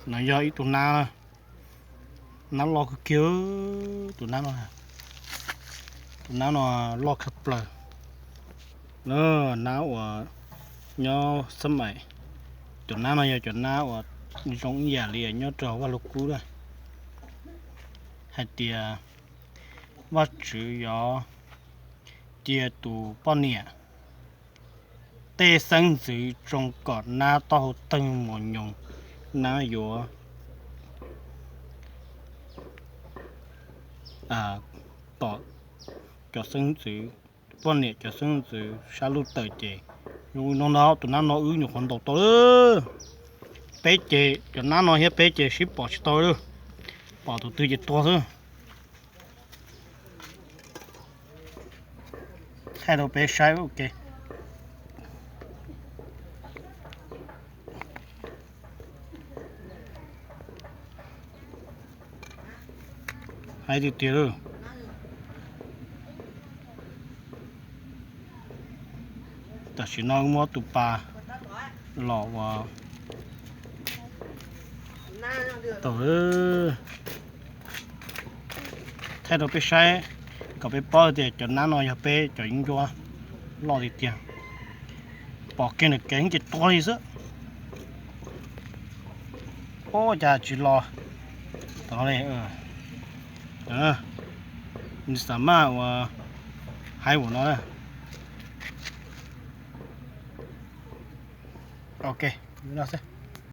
No yog ib tug nab, nab loj kawg kiag, tus nab no, tus nab no loj kawg plaws. Nab uas nyob xab maim, cov nab no yog cov nab uas zoo ib yam li nyob rau Vaj Lug Kub na, hais tias Vajtswv yuav cia tus poj niam tej xeeb ntxwv tsoo kom nab taub hau teeg mos nyoos, nab yuav tom cov xeeb ntxwv, poj niam cov xeeb ntxwv sab lub tawm ces zoo no ntag. Tus nab no wb nyuam qhuav ntaus tau lawm. Peb ces cov nab no thiab peb ces sib pom tsis tau lawm, pom tus twg ces tuag xwb. Thaij rau peb saib ua ke. Haib tiag tiag lawm. Tam sim no muab tus pas los ua tau. Thaij rau peb saib kom peb paub tias cov nab no yog peb cov yeeb ncuab loj tiag tiag. Pom kiag nws kev ces tuag li xwb. Ua cas tsis los tod li. Nws xam maj ua haib ua no. Ok, no xwb.